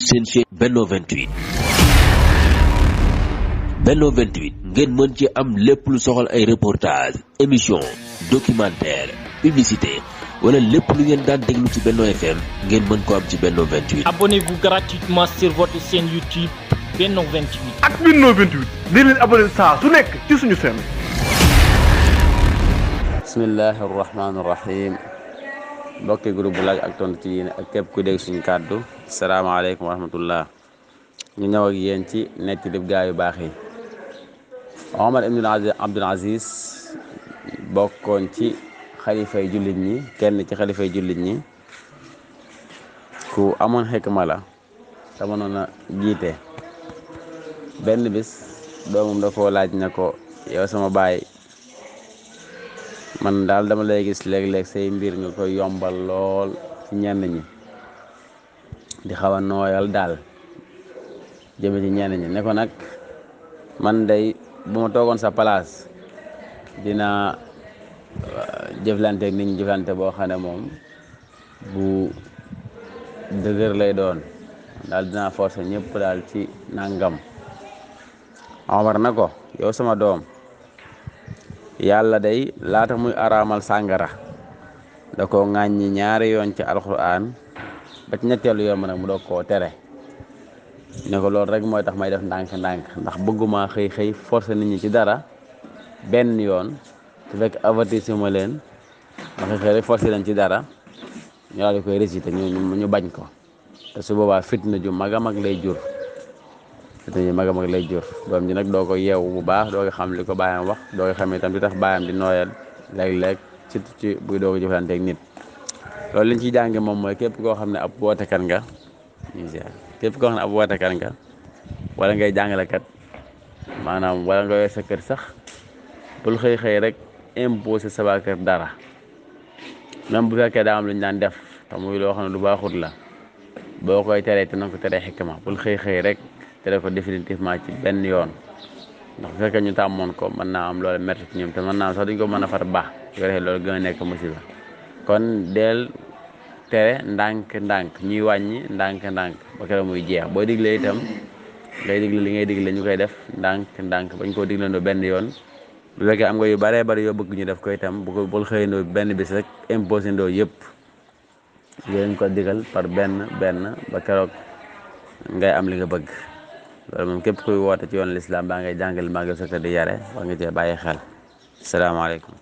seen chaîne Benno 28. Benno 28 ngeen mën ci am lépp lu soxal ay reportage émission documentaire publicité wala lépp lu ngeen daan déglu ci Benno FM ngeen mën ko am ci Benno 28. Abonnez-vous gratuitement sur votre chaîne YouTube Benno 28. ak Benno 28 di leen abonné saa su nekk ci suñu chaîne. bismillahi rahmaani rahim mbokki groupe bu laaj ak tontu ci yéen ak képp ku dégg suñu kàddu salaamaaleykum wa rahmatullah ñu ñëw ak yéen ci nekk ci gaa yu baax yi. Omar ibn Abdul Aziz bokkoon ci xalifay jullit ñi kenn ci xalifay jullit ñi ku amoon xikma la te mënoon a jiite. benn bis doomam da koo laaj na ko yow sama baay man daal dama lay gis léeg-léeg say mbir nga koy yombal lool ci ñenn ñi di xaw a nooyal daal jëme ci ñenn ñi ne ko nag man day bu ma toogoon sa place dina jëflanteeg nit ñi jëflante boo xam ne moom bu dëgër lay doon daal dinaa forcer ñëpp daal ci nangam. Omar na ko yow sama doom yàlla day laata muy araamal sàngara da ko ŋàññi ñaari yoon ci alquran ba ci ñetteelu yoon ma nag mu doog koo tere ne ko loolu rek mooy tax may def ndànk-ndànk ndax bëgguma xëy forcer nit ñi ci dara benn yoon su fekk avertissé ma leen ma xëy rek forcer leen ci dara ñu daal di koy réciter ñu bañ ko te su boobaa fitna ju mag a mag lay jur. te mag a mag lay jur doom ji nag doo ko yeewu bu baax doo ko xam li ko baayam wax doo ko xam itam li tax baayam di nooyal léeg-léeg surtout ci buy doo ko jëflanteeg nit. loolu liñ ciy jànge moom mooy képp koo xam ne ab wootekat nga képp koo xam ne ab wootekat nga wala ngay jàngalekat maanaam wala nga yor sa kër sax bul xëy rek imposé sa waa kër dara même bu fekkee daa am lu ñu daan def te muy loo xam ne lu baaxut la boo koy teree te na ko teree xikma bul xëy rek tere ko définitivement ci benn yoon ndax bu fekkee ñu tàmmoon ko mën naa am loolu métti ci ñoom te mën naa am sax duñ ko mën a far baax su ko defee loolu gën a nekk musiba kon deel tere ndànk-ndànk ñuy wàññi ndànk-ndànk ba keroog muy jeex boo diglee itam ngay digle li ngay digle ñu koy def ndànk-ndànk bañ koo diglandoo benn yoon bu fekkee am nga yu baree bari yoo bëgg ñu def ko itam bul xëyandoo benn bis rek imposé ndoo yëpp yéen ko digal par benn ba keroog ngay am li nga bëgg. loolu moom képp kuy woote ci yoon lislaam baa ngay jàngale maa ngi sa kër di yare war nga cee bàyyi xel salaamaaleykum